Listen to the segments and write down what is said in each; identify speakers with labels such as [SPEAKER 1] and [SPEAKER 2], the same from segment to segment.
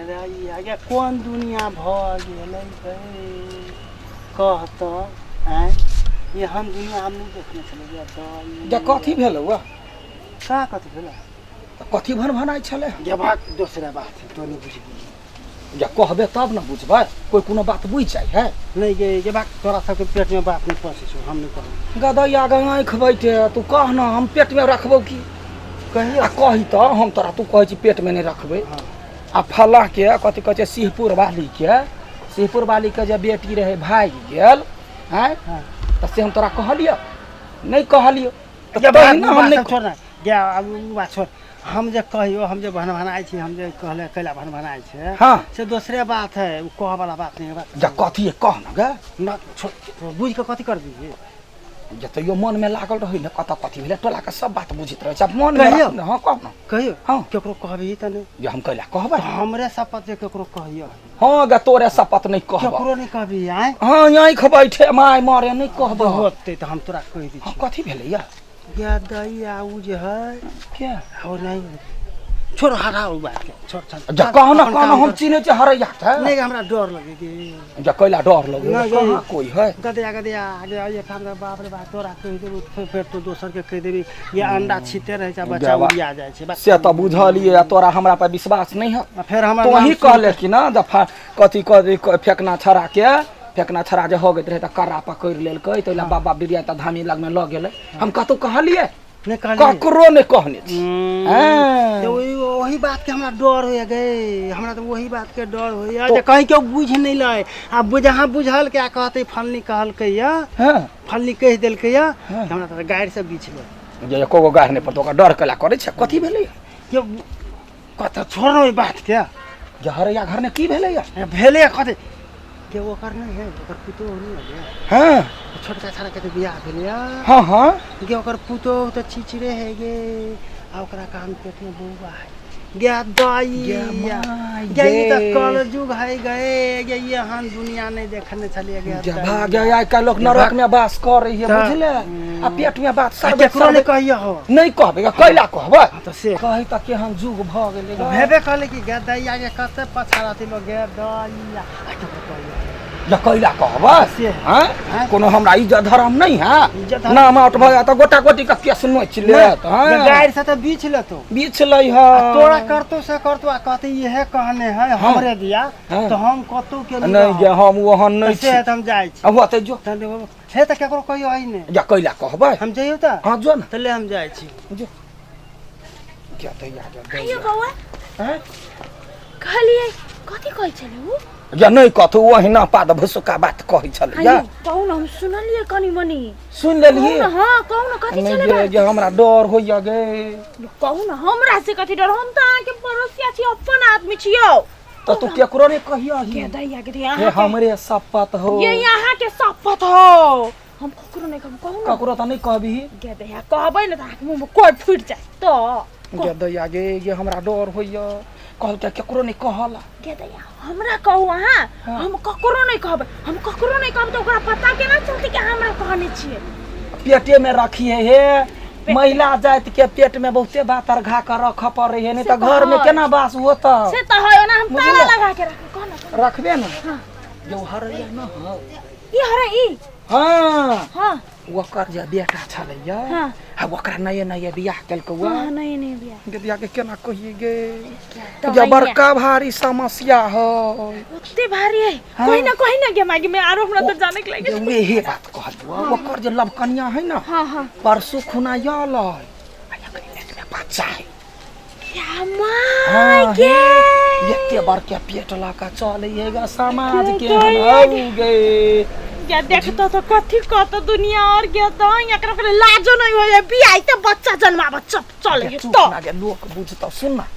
[SPEAKER 1] गदैया कोन दुनिया भऽ गेलै गे कह तऽ आँय एहन दुनिया हम नहि देखने छलियै
[SPEAKER 2] जे कथी भेलौ आ
[SPEAKER 1] का कथी भेलै
[SPEAKER 2] तऽ कथी भन भनाइ छलै
[SPEAKER 1] गे भाग दोसरा बात है तो नहीं बुझबी
[SPEAKER 2] जे कहबे तब ने बुझबै कोइ कोनो बात बुझि जाइ है
[SPEAKER 1] नहीं गे गे भाग तोरा सबके पेट में बात नहीं पहुँचे छौ हम नहीं कहब
[SPEAKER 2] गदैया गे आँखि बैठे तू कह न हम पेटमे रखबौ की
[SPEAKER 1] कहियो
[SPEAKER 2] आ कही तऽ हम तोरा तू कहै छी पेटमे नहि रखबै
[SPEAKER 1] हाँ।
[SPEAKER 2] आ फलाँ के कथी कहै छै सिंहपुर वालीके सिंहपुर वालीके जे बेटी रहै भागि गेल आँय
[SPEAKER 1] हाँ।
[SPEAKER 2] तऽ से हम तोरा कहलियौ नहि कहलियौ तऽ
[SPEAKER 1] गे
[SPEAKER 2] तहिना
[SPEAKER 1] भाग,
[SPEAKER 2] हम
[SPEAKER 1] बात
[SPEAKER 2] नहि
[SPEAKER 1] सब छोड़ ना गे आब उ बात छोड़ हम जे कहियो हम जे भनभनाइ छी हम जे कहले कैला भनभनाइ छै
[SPEAKER 2] हाँ।
[SPEAKER 1] से दोसरे बात है उ कह वाला बात नहीं है बात
[SPEAKER 2] जे कथी कह न गे
[SPEAKER 1] ना छोड़ तो बुझ के कथी कर दीजिए
[SPEAKER 2] जे तैयो मनमे लागल रहै ने कतऽ कथी भेलै टोलाके सब बात बुझैत रहै छै आब मनमे
[SPEAKER 1] कहियौ।
[SPEAKER 2] राख ने, हँ कह ने
[SPEAKER 1] कहियो
[SPEAKER 2] हाँ।
[SPEAKER 1] केकरो कहबही तऽ नहि
[SPEAKER 2] जे हम कैला कहबै
[SPEAKER 1] हमरे शपथ जे केकरो कहियो
[SPEAKER 2] हँ गे तोरे शपथ नहि कहब
[SPEAKER 1] केकरो नहि कहबी आय
[SPEAKER 2] हँ आँखि बैठे माय मरे नहि कहब
[SPEAKER 1] होतै तऽ हम तोरा कहि दै
[SPEAKER 2] हँ
[SPEAKER 1] छी
[SPEAKER 2] कथी भेलै या
[SPEAKER 1] या दैया उ जे है
[SPEAKER 2] के
[SPEAKER 1] और नहीं छोड़ हटा उ बात के छोड़ छोड़
[SPEAKER 2] जे कह न
[SPEAKER 1] अपन
[SPEAKER 2] कह न
[SPEAKER 1] काम
[SPEAKER 2] हम
[SPEAKER 1] कर।
[SPEAKER 2] चिन्है छियै हरैया के
[SPEAKER 1] नहीं हमरा डर लगे कि
[SPEAKER 2] जे कैला डर लगे
[SPEAKER 1] नहि,
[SPEAKER 2] कहाँ कोइ है
[SPEAKER 1] गदया गदया आगे आइए ठाम रे बाप रे बाप तोरा कहि देबू फेर फेर तो दोसर के कहि देबी ये अंडा छीते रहै छै बच्चा
[SPEAKER 2] गवा।
[SPEAKER 1] उड़िया जाइ छै बस।
[SPEAKER 2] से तऽ बुझलियै आ तोरा हमरा पर विश्वास नहि है
[SPEAKER 1] आ फेर हमरा
[SPEAKER 2] तो
[SPEAKER 1] नाम
[SPEAKER 2] वही
[SPEAKER 1] सुनि
[SPEAKER 2] कहले कि ना जे कथी कथी फेकना छड़ा के फेकना छड़ा जे हो गेल रहै तऽ कर्रा पकड़ि लेलकै तऽ ओहि लए बाबा बिरिया तऽ धामी लगमे लऽ गेलै हम कतहु कहलियै
[SPEAKER 1] नहि कहलियै
[SPEAKER 2] ककरो नहि कहने छी हाँ।
[SPEAKER 1] तऽ ओही ओही बात के हमरा डर होइया गे हमरा तऽ ओही बात के डर होइया जे कहीं केओ बुझि नहि लै आ बुझ अहाँ बुझल के आ कहतै फलनी कहलकै या
[SPEAKER 2] हाँ
[SPEAKER 1] फलनी कहि देलकै या तऽ हमरा तऽ गारि से बीछ ले
[SPEAKER 2] जे एको गो गारि नहि पड़तौ ओकरा डर केला करै छै कथी भेलै
[SPEAKER 1] के कतऽ छोड़ ओहि बात के
[SPEAKER 2] जे हरैया घरमे की भेलै या
[SPEAKER 1] भेलै कथी के ओकर नहि है ओकर पुतोह नहि है
[SPEAKER 2] हाँ
[SPEAKER 1] छोटका छाड़ा के तऽ बियाह भेलै
[SPEAKER 2] हाँ हाँ
[SPEAKER 1] गे ओकर पुतोह तऽ चिचरे है गे आ ओकरा कान पेट में बौआ है गे दाई
[SPEAKER 2] गे माय
[SPEAKER 1] गे ई तऽ
[SPEAKER 2] गे।
[SPEAKER 1] कलयुग है गे गे एहन दुनिया नहि देखने छलियै गे
[SPEAKER 2] जे
[SPEAKER 1] दाई।
[SPEAKER 2] भाग आइ काल्हि लोक नरक में वास करै है
[SPEAKER 1] तऽ-
[SPEAKER 2] बुझले आ पेट में बात
[SPEAKER 1] आ
[SPEAKER 2] सरबे
[SPEAKER 1] केकरो नहि कहियो हो
[SPEAKER 2] नहि कहबै गे, कैला कहबै
[SPEAKER 1] हाँ, तऽ से
[SPEAKER 2] कहै तऽ केहन जुग भऽ गेलै गे।
[SPEAKER 1] भेबे कहले कि गे दैया गे कते पछा रहती लोग गे दैया आ केकरो कहियो
[SPEAKER 2] जे कैला कहबै
[SPEAKER 1] से।
[SPEAKER 2] हाँ
[SPEAKER 1] हाँ?
[SPEAKER 2] कोनो हमरा इज्जत धर्म नहि है
[SPEAKER 1] इज्जत धर्म-
[SPEAKER 2] नाम आउट भऽ जायत तऽ गोटा गोटी के केस नोचि लेत हाँ
[SPEAKER 1] गारि से तऽ बीछ लेतो
[SPEAKER 2] बीछ लै है
[SPEAKER 1] तोरा करतो से करतो आ कहते इहे कहने है हमरे दिया
[SPEAKER 2] हाँ।
[SPEAKER 1] तऽ हम कतौ के
[SPEAKER 2] नहि गे हम ओहन नहि
[SPEAKER 1] से
[SPEAKER 2] छी
[SPEAKER 1] तऽ हम जाइ छी
[SPEAKER 2] आ होतै जो
[SPEAKER 1] तऽ देखो, हे तऽ केकरो कहियो है नहि
[SPEAKER 2] जे कैला कहबै
[SPEAKER 1] हम जइयो तऽ
[SPEAKER 2] हाँ जो ने
[SPEAKER 1] तऽ ले हम जाइ छी
[SPEAKER 2] जो क्या दैया गे
[SPEAKER 3] आइयो
[SPEAKER 2] दैया।
[SPEAKER 3] बौआ
[SPEAKER 2] हैं?
[SPEAKER 3] कहलियै कथी कहै छलै उ
[SPEAKER 2] या नहि कथू ओहिना पाद भुसुका बात कहै छलै
[SPEAKER 3] आइयो
[SPEAKER 2] या
[SPEAKER 3] कहू न हम सुनलियै कनी मनी
[SPEAKER 2] सुनि
[SPEAKER 3] कहू
[SPEAKER 2] लेलियै
[SPEAKER 3] न हाँ कहू न कथी
[SPEAKER 2] नहि
[SPEAKER 3] छलै
[SPEAKER 2] गे
[SPEAKER 3] बात
[SPEAKER 2] गे हमरा डर होइया गे
[SPEAKER 3] कहू न हमरा से कथी डर हम तऽ अहाँके पड़ोसिया छी अपन आदमी छी यौ
[SPEAKER 2] तऽ तू केकरो नहि कहिया
[SPEAKER 3] के दैया के
[SPEAKER 2] हे
[SPEAKER 3] अहाँके
[SPEAKER 2] हमरे शपथ हो
[SPEAKER 3] ये अहाँके शपथ हो हम ककरो नहि कहब कहू न
[SPEAKER 2] ककरो तऽ नहि कहबही
[SPEAKER 3] गे दैया कहबै ने तऽ अहाँके मुँहमे कोइ फुटि जायत तऽ
[SPEAKER 2] गे दैया गे गे हमरा डर होइया कहलकै केकरो नहि कहला
[SPEAKER 3] गे दैया हमरा कहू अहाँ
[SPEAKER 2] हाँ।
[SPEAKER 3] हम ककरो नहि कहबै हम ककरो नहि कहबै तऽ ओकरा पता केना चलतै कि अहाँ हमरा कहने छियै
[SPEAKER 2] पेटे में रखिए हे महिला जाति के पेट में बहुते बात अर्घा के रख पड़े है नहीं
[SPEAKER 3] से
[SPEAKER 2] तऽ घर में
[SPEAKER 3] तऽ
[SPEAKER 2] केना बास होता
[SPEAKER 3] से तऽ है ओना हम ताला
[SPEAKER 2] बुझलियै?
[SPEAKER 3] लगा के रखबै कह न कह न।
[SPEAKER 2] रखबे ना
[SPEAKER 3] हाँ।
[SPEAKER 2] जो हरैया न हो
[SPEAKER 3] ई हरे ई
[SPEAKER 2] हाँ
[SPEAKER 3] हाँ
[SPEAKER 2] ओकर जे बेटा छलैया
[SPEAKER 3] हाँ।
[SPEAKER 2] आ ओकरा नये नये बियाह केलकै
[SPEAKER 3] हाँ
[SPEAKER 2] वा
[SPEAKER 3] नहीं नहीं बियाह
[SPEAKER 2] गे बियाह के केना कहिए गे
[SPEAKER 3] तऽ
[SPEAKER 2] जे
[SPEAKER 3] भैया।
[SPEAKER 2] बड़का भारी समस्या हो
[SPEAKER 3] ओते भारी है
[SPEAKER 2] हाँ।
[SPEAKER 3] कोई ना कोई ना गे मागे में आरो हमरा तो जाने के लागे
[SPEAKER 2] जे उहे बात कहलियो ओकर जे लवकनिया है ना
[SPEAKER 3] हाँ हाँ
[SPEAKER 2] परसू खुना आयल है आ एकरे पेट में बच्चा है
[SPEAKER 3] क्या
[SPEAKER 2] हाँ,
[SPEAKER 3] माय गे
[SPEAKER 2] एते बड़का पेट लऽ कऽ चलै है गा समाज के
[SPEAKER 3] गे,
[SPEAKER 2] हौ गे
[SPEAKER 3] या देखतो तो कथी कहतो दुनिया और गे तो एकरा ओकरा लाजो नहीं होय बियाह ते बच्चा जन्माब चप चले
[SPEAKER 2] गे, चुप
[SPEAKER 3] तो
[SPEAKER 2] ना गे लोक बुझतौ सुन ना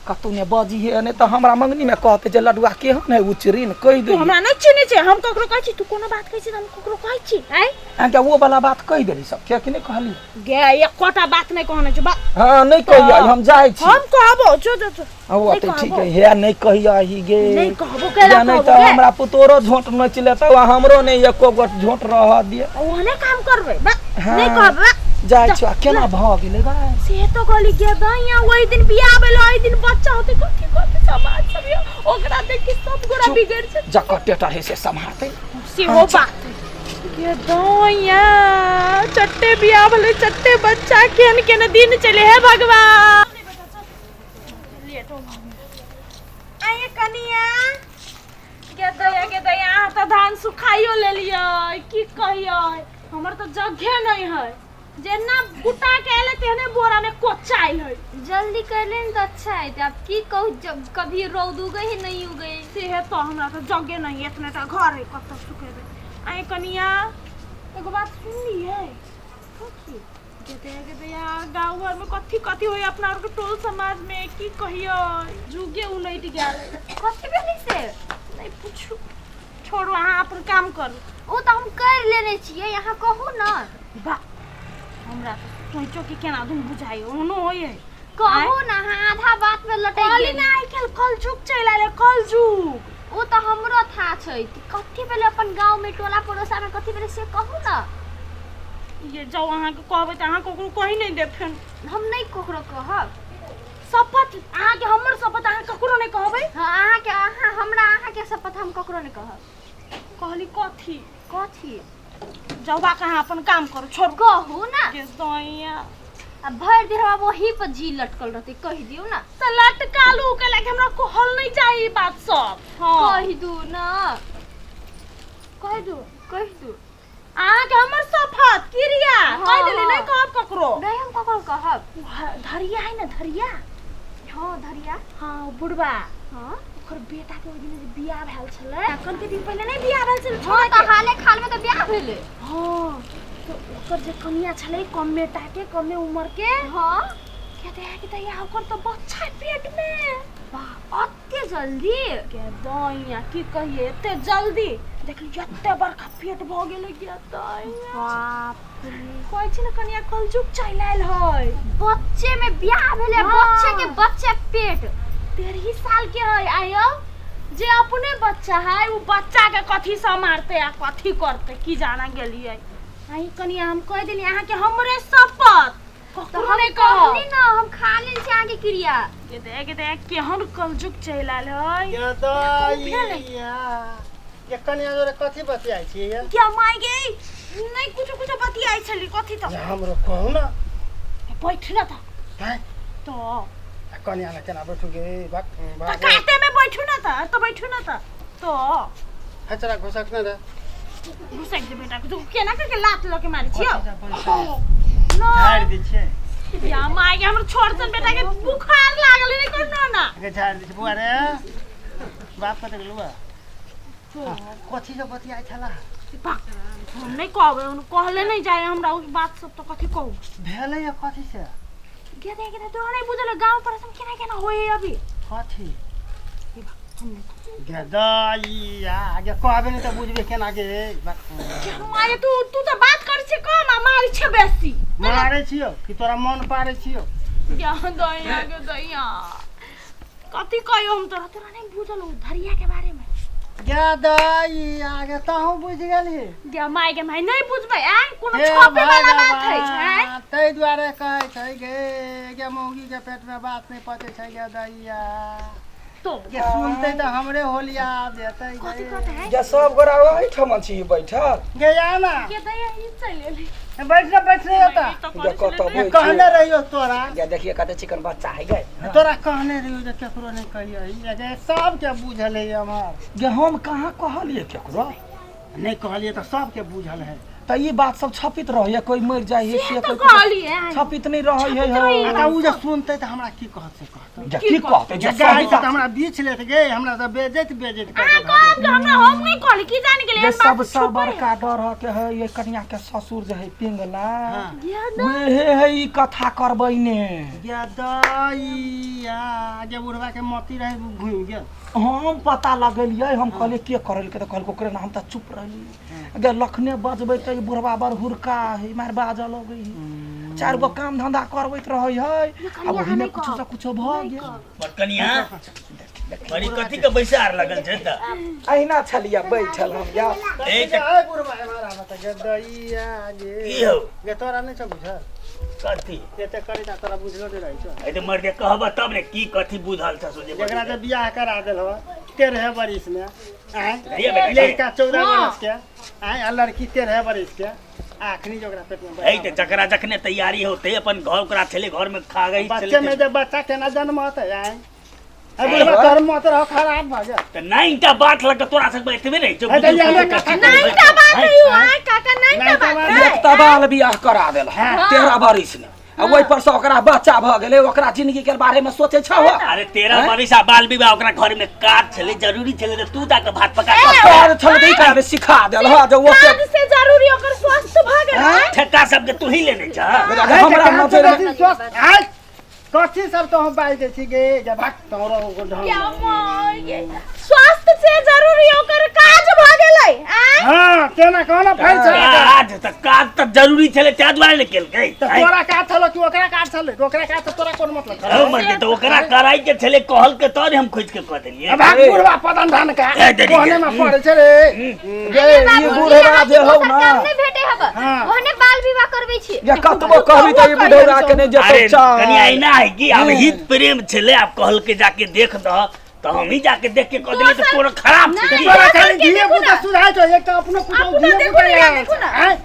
[SPEAKER 2] कतौ ने बजी हे नहि तऽ हमरा मंगनी में कहते जे लडुआ केहन है उचरीन कहि
[SPEAKER 3] तू
[SPEAKER 2] दे
[SPEAKER 3] हमरा नहीं चिन्है छै हम ककरो कहै छी तू कोनो बात कहै छी तऽ हम ककरो कहै छी आँय
[SPEAKER 2] अहाँके वो वाला बात कहि देली सब किया कि नहि कहली
[SPEAKER 3] गे एकोटा बात नहीं कहने छै बा
[SPEAKER 2] हाँ नहि कहिया हम जाइ छी
[SPEAKER 3] हम कहबो जो जो जो
[SPEAKER 2] हाँ, वो
[SPEAKER 3] नहि
[SPEAKER 2] तऽ ठीक
[SPEAKER 3] कहबो।
[SPEAKER 2] है हे नहि कहिया ही गे
[SPEAKER 3] नहीं कहबो केला
[SPEAKER 2] या नहि
[SPEAKER 3] कहबो
[SPEAKER 2] तऽ
[SPEAKER 3] गे।
[SPEAKER 2] हमरा पुतोरो झोंट नोचि लेतौ आ हमरो नहि एको गोट झोंट रहऽ दिअ
[SPEAKER 3] ओहने काम करबै बा
[SPEAKER 2] हाँ।
[SPEAKER 3] नहीं कहबै
[SPEAKER 2] जाइ छी आ केना भऽ गेलै गे
[SPEAKER 3] से तो कहली गे दैया ओहि दिन बियाह भेल ओहि दिन बच्चा होते कथी कथी समाज सब यौ ओकरा देख के सब गोरा बिगड़ छै।
[SPEAKER 2] जकर टेटर है से सम्हारतै।
[SPEAKER 3] सेहो बात है। ये दैया चट्टे बियाह भेलै, चट्टे बच्चा, केहन केहन दिन चले हे भगवान। आइए कनिया के दैया, के दैया, अहाँ तऽ धान सुखाइयो लेलियै, की कहियै, हमर तऽ जगहे नहि है। जेना कुटा के एलै तेहने बोरा में कोचाइल है।
[SPEAKER 4] जल्दी कर लेन तो अच्छा है। अब की कहूँ, जब कभी रौद उगे ही नहीं उगे।
[SPEAKER 3] से तो हमरा तऽ जगहे नहीं है, इतने टा घर है, कतऽ सुखेबै। आइ कनिया एगो बात सुनलियै? कथी? गे दैया, गाँव घर में कथी कथी होय अपना आरके टोल समाज में, की कहियै, जुगे उनटि गेल।
[SPEAKER 4] कथी भेलै से?
[SPEAKER 3] नहीं पूछू, छोड़ू, अहाँ अपन काम करू।
[SPEAKER 4] ओ तऽ हम कर लेने छियै, यहाँ कहू न।
[SPEAKER 3] बा, हमरा तऽ सोचो कि केना दुन बुझाइ ओहनो होइ है।
[SPEAKER 4] कहू न, अहाँ आधा बात में लटक
[SPEAKER 3] कहली
[SPEAKER 4] गेली।
[SPEAKER 3] ना, आइ काल्हि कलजुग चलि आयल है, कलजुग।
[SPEAKER 4] ओ तऽ हमरो था छै कि कथी भेलै अपन गाँव में, टोला पड़ोसा में कथी भेलै से कहू न।
[SPEAKER 3] ये जाउ, अहाँके कहबै तऽ अहाँ ककरो कहि नहि देब फेन।
[SPEAKER 4] हम नहीं ककरो कहब।
[SPEAKER 3] शपथ, अहाँके हमर शपथ, अहाँ ककरो नहि कहबै।
[SPEAKER 4] हाँ, अहाँके, अहाँ हमरा, अहाँके शपथ, हम ककरो नहीं कहब।
[SPEAKER 3] कहली कथी?
[SPEAKER 4] कथी?
[SPEAKER 3] जाउ बा, अहाँ अपन काम करू, छोड़ू।
[SPEAKER 4] कहू ना।
[SPEAKER 3] के दैया,
[SPEAKER 4] आ भरि दिन हमरा वही पर जी लटकल रहते, कहि दियौ ना।
[SPEAKER 3] तऽ लटकालू के लागे हमरा कहल नहीं चाही ई बात सब। हाँ,
[SPEAKER 4] कहि दू ना।
[SPEAKER 3] कहि दू?
[SPEAKER 4] कहि दू।
[SPEAKER 3] अहाँके हमर शपथ, क्रिया।
[SPEAKER 4] हाँ,
[SPEAKER 3] कहि देली,
[SPEAKER 4] हाँ।
[SPEAKER 3] नहि कहब ककरो।
[SPEAKER 4] नहीं, हम ककरो कहब।
[SPEAKER 3] धरिया है ना, धरिया?
[SPEAKER 4] हाँ, धरिया।
[SPEAKER 3] हाँ, बुढ़बा।
[SPEAKER 4] हाँ।
[SPEAKER 3] ओकर बेटा के ओहि दिन जे बियाह भेल छलै, अखन के दिन पहिले नहि बियाह भेल छलै
[SPEAKER 4] हाँ
[SPEAKER 3] छोड़ा
[SPEAKER 4] तऽ
[SPEAKER 3] के?
[SPEAKER 4] हाले खाल में तऽ बियाह भेलै।
[SPEAKER 3] हाँ, तऽ ओकर जे कनिया छलै, कमे टा के, कमे उम्र के।
[SPEAKER 4] हाँ।
[SPEAKER 3] कहते है कि दैया, ओकर तऽ बच्चा है पेट में।
[SPEAKER 4] वाह, अते जल्दी?
[SPEAKER 3] के दैया, की कहिए, एते जल्दी देखली, एते बड़का पेट भऽ गेलै। के दैया,
[SPEAKER 4] बाप रे।
[SPEAKER 3] कहै छी ने कनिया, कलजुग चलि आयल है।
[SPEAKER 4] बच्चे में बियाह भेलै।
[SPEAKER 3] हाँ।
[SPEAKER 4] बच्चे के बच्चे पेट।
[SPEAKER 3] 13 ही साल के है। आयो, जे अपने बच्चा है उ बच्चा के कथी मारते आ कथी करते की जाना गेलियै। आई कनिया, हम कहि देली, अहाँके हमरे शपथ,
[SPEAKER 4] तऽ
[SPEAKER 3] ककरो
[SPEAKER 4] हम
[SPEAKER 3] नहि कहब।
[SPEAKER 4] कहली ना, हम खा लेल छी अहाँके क्रिया।
[SPEAKER 3] के देख, के देख, केहन कलजुग चलि आयल है।
[SPEAKER 1] ये दैया, ये कनिया जोरे कथी बतियाइ छियै?
[SPEAKER 3] क्या माय गे, नहीं कुछो कुछो बतियाइ छली, कथी तऽ।
[SPEAKER 1] ये हमरो कहू न।
[SPEAKER 3] बैठ न तऽ।
[SPEAKER 1] हैं?
[SPEAKER 3] तो
[SPEAKER 1] आ कनिया लग केना बैठू गे? भाग।
[SPEAKER 3] तऽ
[SPEAKER 1] भाग।
[SPEAKER 3] काते में बैठू न तऽ, तऽ बैठू न तऽ तो।
[SPEAKER 1] है, चला घुसक न रे।
[SPEAKER 3] घुसक दे बेटा के, तू केना करके लात लऽ के मारै छियौ?
[SPEAKER 1] झाड़ि दै छियै।
[SPEAKER 3] या माय गे, हमर छोट सन बेटा के बुखार लागल है, नहीं करनो ना।
[SPEAKER 1] गे, झाड़ि दै छियै। बौआ रे, बाप कतऽ गेलौ? बौआ, कथी से बतियाइ छला?
[SPEAKER 3] बा, हम नहीं कहबै, हम कहले नहीं जाए हमरा उस बात सब, तऽ कथी कहू?
[SPEAKER 1] भेलै या कथी से?
[SPEAKER 3] गे दे, गे दे, तोरा नहीं बुझल है, गाँव पर सब केना केना होय है अभी।
[SPEAKER 1] कथी?
[SPEAKER 3] हे बा, हम नहीं।
[SPEAKER 1] गे दैया, गे कहबे नहि तऽ बुझबे केना गे?
[SPEAKER 3] मारे, तू तू तऽ बात करै छै कम आ मारै छै बेसी।
[SPEAKER 1] मारै छियौ कि तोरा मन पारै छियौ?
[SPEAKER 3] गे दैया, गे दैया, कथी कहियो हम तोरा? तोरा नहीं बुझल उ धरिया के बारे में?
[SPEAKER 1] गे दैया, गे तहूँ बुझि गेलही?
[SPEAKER 3] गे माय, गे माय, नहीं बुझबै आय? कोनो
[SPEAKER 1] हे
[SPEAKER 3] छपे वाला बात है आय?
[SPEAKER 1] भगवान, ताहि दुआरे कहै छै गे, गे मौगी के पेट में बात नहि पचै छै। गे दैया,
[SPEAKER 3] तो
[SPEAKER 1] गे सुनतै तऽ हमरे होलिया देतै।
[SPEAKER 3] कथी
[SPEAKER 1] गे
[SPEAKER 3] कहते है?
[SPEAKER 2] जे सब गोरा एहिठाम छी बैठल।
[SPEAKER 1] गे आ ना।
[SPEAKER 3] गे दैया, ई चलि एलै।
[SPEAKER 1] बैठ ने, बैठ ने एतऽ।
[SPEAKER 3] ई तऽ
[SPEAKER 2] गे
[SPEAKER 3] करै
[SPEAKER 2] कतऽ
[SPEAKER 3] छलै।
[SPEAKER 1] गे कहने रहियो तोरा।
[SPEAKER 2] गे देखिए, कते चिकन बच्चा है गे।
[SPEAKER 1] तोरा कहने रहियो जे केकरो नहि कहियै। गे सबके बुझल है हमर।
[SPEAKER 2] गे हम कहाँ कहलिए केकरो?
[SPEAKER 1] नहि कहलियै तऽ सबके बुझल है।
[SPEAKER 2] तऽ ई बात सब छपित रहैए, कोई मरि जाइ है
[SPEAKER 3] से
[SPEAKER 2] से
[SPEAKER 3] तऽ
[SPEAKER 2] कोई
[SPEAKER 3] कहलियै।
[SPEAKER 2] छपित नहि रहै है।
[SPEAKER 3] छपित रहै।
[SPEAKER 1] आ तऽ उ जे सुनतै तऽ हमरा की कहत से कहत?
[SPEAKER 2] जे की कहतै जे
[SPEAKER 1] जे गाय
[SPEAKER 2] सही
[SPEAKER 1] से तऽ
[SPEAKER 2] बात।
[SPEAKER 1] हमरा बीछ लेत गे, हमरा तऽ बेजैत बेजैत
[SPEAKER 3] अहाँ
[SPEAKER 1] कर।
[SPEAKER 3] कहब कि हमरा, हम नहीं कहली, की जान गेलै?
[SPEAKER 2] जे
[SPEAKER 3] एहन बात
[SPEAKER 2] सबसँ
[SPEAKER 3] छुपै है।
[SPEAKER 2] बड़का डर के है ये कनिया के ससुर जे है पिंगला।
[SPEAKER 1] हाँ।
[SPEAKER 3] गे
[SPEAKER 2] उहे है ई कथा करबै ने।
[SPEAKER 1] गे दैया, जे बुढ़वा के मती रहे घुमि गेल।
[SPEAKER 2] हम पता लगेलियै, हम कहलियै के करलकै, तऽ कहलकै ओकरे नाम, तऽ चुप रहली। गे लखने बजबै तऽ ई बुढ़वा बड़ हुरका है, मार बाजऽ लगै है, चारि गो काम धंधा करबैत रहै है, आ ओहिमे कुछो से कुछो भऽ गेल।
[SPEAKER 5] बड़ कनिया, बड़ी कथी के बैसार लगल छै तऽ?
[SPEAKER 2] अहिना छलियै बैठल हम या।
[SPEAKER 5] ए,
[SPEAKER 1] ए बुढ़वा, एम्हर आबऽ तऽ। गे दैया गे।
[SPEAKER 5] की हौ?
[SPEAKER 1] गे तोरा नहि छौ बुझल?
[SPEAKER 5] कथी?
[SPEAKER 1] एते करी तऽ तोरा बुझलो नहि रहै छौ।
[SPEAKER 5] ए तऽ मर्दे, कहबऽ तब ने की कथी बुझल छ सोझे।
[SPEAKER 1] जेकरा जे बियाह करा देल हो। 13 बरिस में आय
[SPEAKER 5] ये बेटा,
[SPEAKER 1] लड़का 14
[SPEAKER 3] हाँ।
[SPEAKER 1] बरस के आय आ लड़की 13 बरिस के आखनी जो ओकरा पेट में
[SPEAKER 5] ए त जकरा जखने तैयारी होते अपन घर ओकरा छले घर में खा गई
[SPEAKER 1] बच्चे में जब बच्चा केना जन्म होते आय ए बुढ़वा तोहर मत रहो खराब भऽ गेल
[SPEAKER 5] त नहीं टा बात लग तोरा सब एतबे रही जो
[SPEAKER 1] ए, त ये हमे कथा
[SPEAKER 3] नहीं टा बात है you आय काका नहीं टा
[SPEAKER 1] नहीं टा
[SPEAKER 3] बात
[SPEAKER 1] बात
[SPEAKER 3] है
[SPEAKER 2] एक तऽ बाल बियाह करा देल 13 बरिस में आ ओहि पर से ओकरा बच्चा भऽ गेलै, ओकरा जिंदगी के बारे में सोचै छौ?
[SPEAKER 5] अरे 13 बरिस आ बाल विवाह ओकरा घर में काज छले जरूरी छले त तू जाके भात पका के
[SPEAKER 2] काज छलै तऽ ई काज सिखा देल ह जे ओके
[SPEAKER 3] काज से जरूरी ओकर स्वस्थ भऽ गेल आय।
[SPEAKER 5] ठेका सबके तू ही लेने छ।
[SPEAKER 2] हमरा नजर में
[SPEAKER 1] स्वस्थ आय कथी सब तो हम बाजि दै छी गे जे भाग तोरो ढंग
[SPEAKER 3] क्या माँ, ये स्वास्थ्य से जरूरी ओकर काज भऽ गेलै आय।
[SPEAKER 1] हां तेना कहना फैल छै
[SPEAKER 5] काज त काज त जरूरी छले तै दुआरे ने केलकै।
[SPEAKER 1] त तोरा का छलो कि ओकरा का छले? ओकरा का त तोरा कोन मतलब छलो?
[SPEAKER 5] हौ मर्दे त ओकरा कराई के छले कहल के तोरे हम खोज के कह देलियै।
[SPEAKER 1] अब भाग बुढ़वा पदन धान का
[SPEAKER 5] ए, दे दी।
[SPEAKER 1] कोने में पड़े छै रे।
[SPEAKER 2] गे ई बुढ़वा जे हौ
[SPEAKER 4] दोसर
[SPEAKER 2] ना
[SPEAKER 4] काम नहि भेटै हब,
[SPEAKER 1] हाँ।
[SPEAKER 4] ओहने बाल विवाह करबै छी।
[SPEAKER 2] जे कतबो कहबी तऽ ई बुढ़ौरा के नहि
[SPEAKER 5] अरे
[SPEAKER 2] जेतौ चाल।
[SPEAKER 5] कनिया एना है कि अब हित प्रेम छले आप कहल के जाके देख द त हम ही जाके देख के कह देलियै त तोरा खराब छै
[SPEAKER 3] नहीं,
[SPEAKER 5] की?
[SPEAKER 1] तोरा
[SPEAKER 3] दोसर
[SPEAKER 1] खाली
[SPEAKER 3] के
[SPEAKER 1] धिये
[SPEAKER 3] देखू
[SPEAKER 1] पुता
[SPEAKER 3] ना।
[SPEAKER 1] सुझाइ छौ, एक त अपनो पुतहु
[SPEAKER 3] अपनो
[SPEAKER 1] धिये
[SPEAKER 3] देखू
[SPEAKER 1] पुता
[SPEAKER 3] ना,
[SPEAKER 1] यार।
[SPEAKER 3] देखू ना।
[SPEAKER 1] आँय?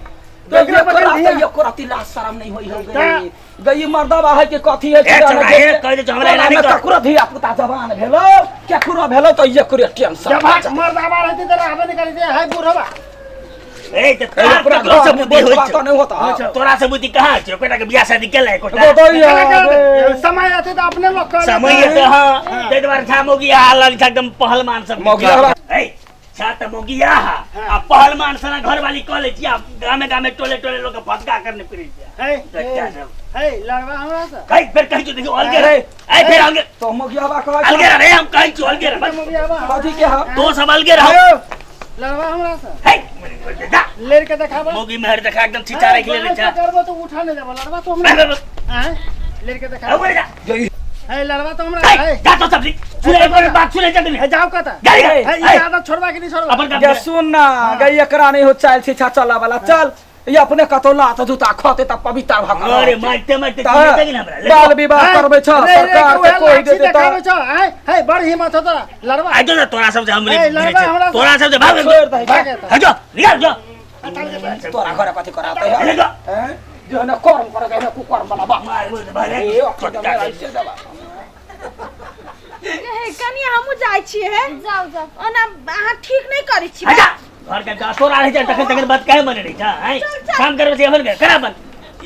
[SPEAKER 2] तो
[SPEAKER 1] एकरा
[SPEAKER 2] एकरा
[SPEAKER 1] बगल धिया-
[SPEAKER 2] एको रति लाज शरम नहीं होई हो
[SPEAKER 1] ता-
[SPEAKER 2] गई गई मर्दबा है कि कथी है
[SPEAKER 5] ए, चौरा, ए, कह दे हमरा एना नहि कर।
[SPEAKER 2] ककरो धिया पुता जवान भेलो केकरो भेलो तऽ एकरे टेंशन
[SPEAKER 1] जब भाग मर्दाबा रहती त रहबे नहीं करी है बुढ़वा।
[SPEAKER 5] ए त
[SPEAKER 2] ए,
[SPEAKER 5] तोरा
[SPEAKER 2] ओकरा
[SPEAKER 5] ककरो से
[SPEAKER 2] घर में
[SPEAKER 5] बुद्धि होइ
[SPEAKER 2] बोझबा
[SPEAKER 5] छौ
[SPEAKER 2] तऽ नहि होता।
[SPEAKER 5] तोरा से बुद्धि कहाँ छै? ओकरा के बियाह शादी केला एकोटा
[SPEAKER 2] एगो दैया,
[SPEAKER 1] केना कर? समय आते त अपने लोग कर
[SPEAKER 5] समय
[SPEAKER 1] लेतै।
[SPEAKER 5] है हां तै दुआरे छा मोगिया हाल छा एकदम पहलवान सब
[SPEAKER 2] मौगिया हला।
[SPEAKER 5] ए छा त मोगिया हा आ पहलवान सना घर वाली कह लै छी आ गामे गामे टोले टोले लोग के फटका करने फिरै छै।
[SPEAKER 1] है
[SPEAKER 5] बच्चा सब
[SPEAKER 1] है लड़वा हमरा से
[SPEAKER 5] कहि फेर कहि छौ देखियौ अलगे रह ए फेर अलगे
[SPEAKER 2] तो मौगियाबा कहै
[SPEAKER 5] अलगे रह रे हम कहै छौ अलगे रह बस।
[SPEAKER 1] मौगियाबा
[SPEAKER 2] कथी के हा
[SPEAKER 5] तो सब अलगे रह
[SPEAKER 1] आयो लड़वा हमरा से
[SPEAKER 5] हे जा
[SPEAKER 1] लेर के देखाबो
[SPEAKER 5] मोगी मेहर देखा एकदम छिचा राखि लेने छा
[SPEAKER 1] करबो तो उठा नहीं जाबो लड़वा तो
[SPEAKER 5] बस,
[SPEAKER 1] हमरा
[SPEAKER 5] बस,
[SPEAKER 1] आँय लेर के
[SPEAKER 5] बस,
[SPEAKER 1] देखाबो
[SPEAKER 5] जा
[SPEAKER 1] है लड़वा तो हमरा
[SPEAKER 5] ए,
[SPEAKER 1] है
[SPEAKER 5] जा तो सब सुने एक बार बात सुने जा
[SPEAKER 1] है जाओ कता
[SPEAKER 5] जा जा
[SPEAKER 1] है ई आदत छोड़बा कि नहीं छोड़बा
[SPEAKER 5] अपन काम
[SPEAKER 2] गे
[SPEAKER 5] कर।
[SPEAKER 2] सुन ना गे एकरा नहीं हो चाल छिछा चला वाला चल ये अपने कतौ लात जूता खते त पवित्र भ के
[SPEAKER 5] अरे मारते मारते सुने कि हमरा ले
[SPEAKER 2] बाल विवाह करबै छ
[SPEAKER 1] रे, रे,
[SPEAKER 2] सरकार
[SPEAKER 1] के
[SPEAKER 2] के कोई
[SPEAKER 1] उहे
[SPEAKER 2] देते
[SPEAKER 1] लाठी
[SPEAKER 2] त
[SPEAKER 1] देखाबै छौ आँय है बड़ हिम्मत हो तोरा लड़वा
[SPEAKER 5] आ जो तोरा सब से हमरे
[SPEAKER 1] ए, लड़वा हमरा से।
[SPEAKER 5] तोरा सब से भाग
[SPEAKER 2] छोड़ दही
[SPEAKER 1] भागे त।
[SPEAKER 5] हट जो निकाल जो
[SPEAKER 2] तोरा घर कथी कराते है
[SPEAKER 5] ले जो
[SPEAKER 2] हैं? जो न कर्म करे न कुकर्म वाला बाप
[SPEAKER 5] मार बोल भागे
[SPEAKER 2] ए अखन ऐसे दबा
[SPEAKER 3] हे कनिया हमहूँ जाइ छियै हे।
[SPEAKER 4] जाउ जाउ।
[SPEAKER 3] ओना अहाँ ठीक नहि करै छी।
[SPEAKER 5] हट जा घर के जा तोरा रह जा तखन तखन बात काहे बने रही छा हैं
[SPEAKER 3] चल, चल।
[SPEAKER 5] काम करबे से अपन करा बन